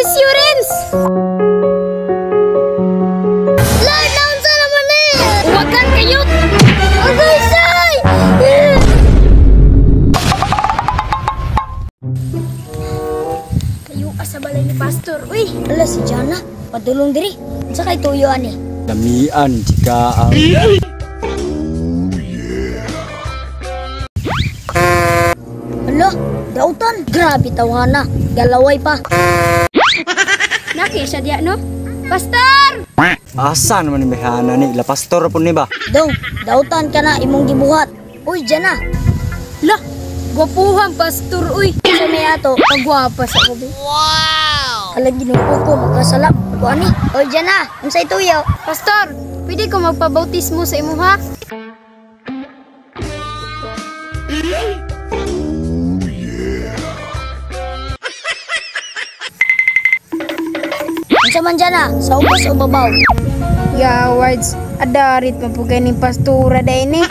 Miss you, Renz! Lord, naunsa naman eh! Huwagan kayo! Agay, say! Kayo ka sa balay ni Pastor. Uy! Ala si Jana, padulong diri. Unsa kay tuyo ani? Lamian chika ang Ala, dautan. Grabe tawhana. Galaway pa. Naki siya diya, no? Pastor! Asa naman ni Behana ni? La pastor po ni ba? Dong, dautan ka na imong gibuhat. Uy, Jana. La, gwapuhan pastor, uy. Sa may ato, pagwapa sa ubi. Wow! Ala, Ginoo ko, makasalap. Ako ani. Uy, Jana, unsay tuyo? Pastor, pwede ko magpabautismo sa imuha? Unsa man Jana, sa ubos o babaw? Ya, words. Adarit man po ganing pastora day ni.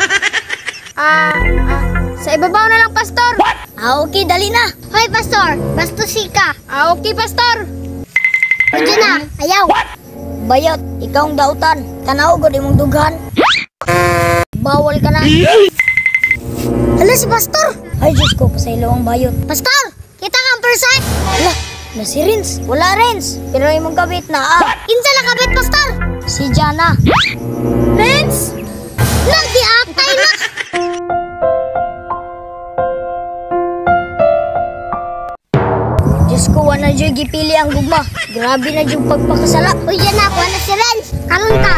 Sa ibabaw na lang, pastor. Ah, okay, dali na. Hoy, pastor, bastusi ka. Ah, okay, pastor. Pwede na, ayaw. Bayot, ikaw ang dautan. Tanaw gud imong dughan. Bawal ka na. Hala si pastor. Ay, Diyos ko, pasaylo ang bayot. Pastor, kita kang person. Hala, na si Renz. Wala, Renz. Pero imong kabit na, ah. Kinsa na kabit, pastor? Si Jana. Renz! Nagdiatay na! Diyos ko, wala na gipili ang gugma. Grabe na yung pagpakasala. Uy, Jana, kuha na si Renz. Karon ka.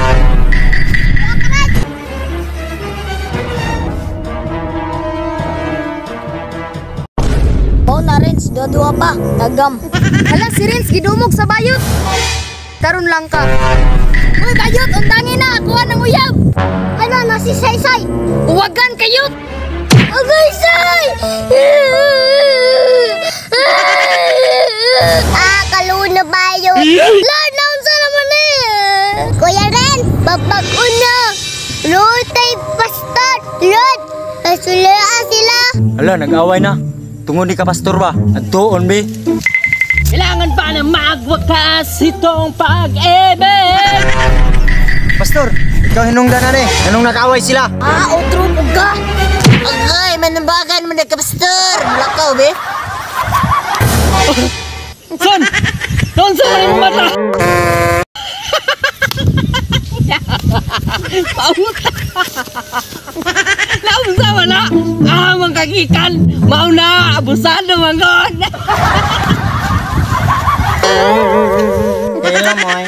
Oh na, Renz. Dua-dua pa. Tagam. Hala, si Renz, gidumog sa bayot. Karon lang ka. Uy, bayot, undangin na. Kuha ng uyab. Ano, na si Saysay. Uwagan kayo! Agay, Say! Ah, kaluna bayo. Lord, naunsa naman eh. Kuya Ren, babag-uno. Lord, tay pastor. Lord, kasulaan sila. Ala, nag-away na. Tungod ni ka pastor ba? Adtuon be. Kailangan pa na magwakas itong pag-ibig. Pastor, ikaw hinungdan na ni. Anong nag-away sila? Ah, otro po ka. Agay, manambagan mo na ka, pastor. Mulakaw, be. Son! Son, sa maling mata! Pauta! Nausa wala! Ah, mga kagikan! Mauna! Abusado, mga god! Hello, moy.